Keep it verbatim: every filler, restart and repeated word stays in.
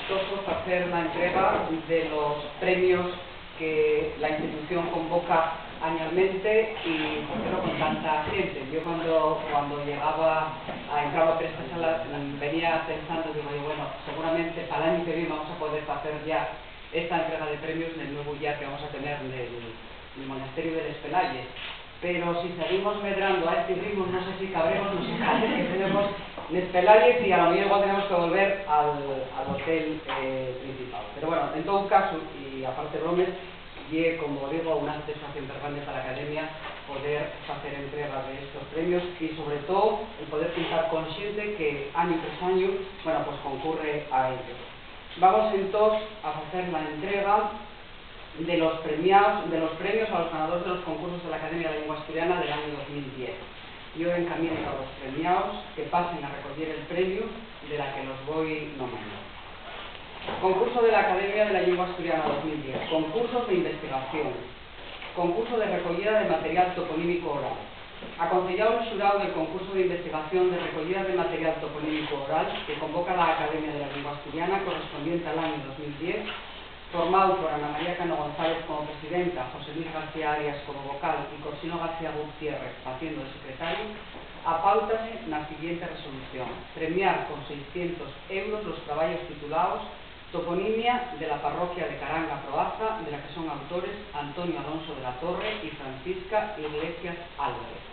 Toso facer la entrega de los premios que la institución convoca añalmente y facelo con tanta xente. Yo cuando, cuando llegaba a, entraba por esta sala, mm, venía pensando, digo yo, bueno, seguramente para el año que viene vamos a poder facer ya esta entrega de premios nel nuevu llar que vamos a tener nel, nel Monasterio de les Pelayes. Pero si seguimos medrando a esti ritmu, no sé si cabremos, no sé casi que tenemos nes Pelayes y a lo mejor igual tenemos que volver al, al hotel, eh, principal. Pero bueno, en todo caso, y aparte bromes, ye, como digo, una satisfacción tan grande para la Academia poder facer entrega de estos premios y, sobre todo, el poder contar con xente que año tras año, bueno, pues concurre a ello. Vamos entós a facer la entrega de los premiaos, de los premios a los ganadores de los concursos de la Academia de la Lengua Asturiana del año dos mil diez. Yo encamiento a los premiaos que pasen a recoger el premio de la que los voy nomando. Concurso de la Academia de la Lengua Asturiana dos mil diez. Concursos de investigación. Concurso de recollida de material toponímico oral. Aconseyaos los xuraos del concurso de investigación de recollida de material toponímico oral que convoca la Academia de la Lengua Asturiana correspondiente al año dos mil diez, formao por Ana María Cano González como presidenta, José Luis García Arias como vocal y Corsino García Gutiérrez faciendo de secretario, apáutase na siguiente resolución: premiar con seiscientos euros los trabayos titulaos Toponimia de la parroquia de Caranga Proaza, de la que son autores Antonio Alonso de la Torre y Francisca Iglesias Álvarez.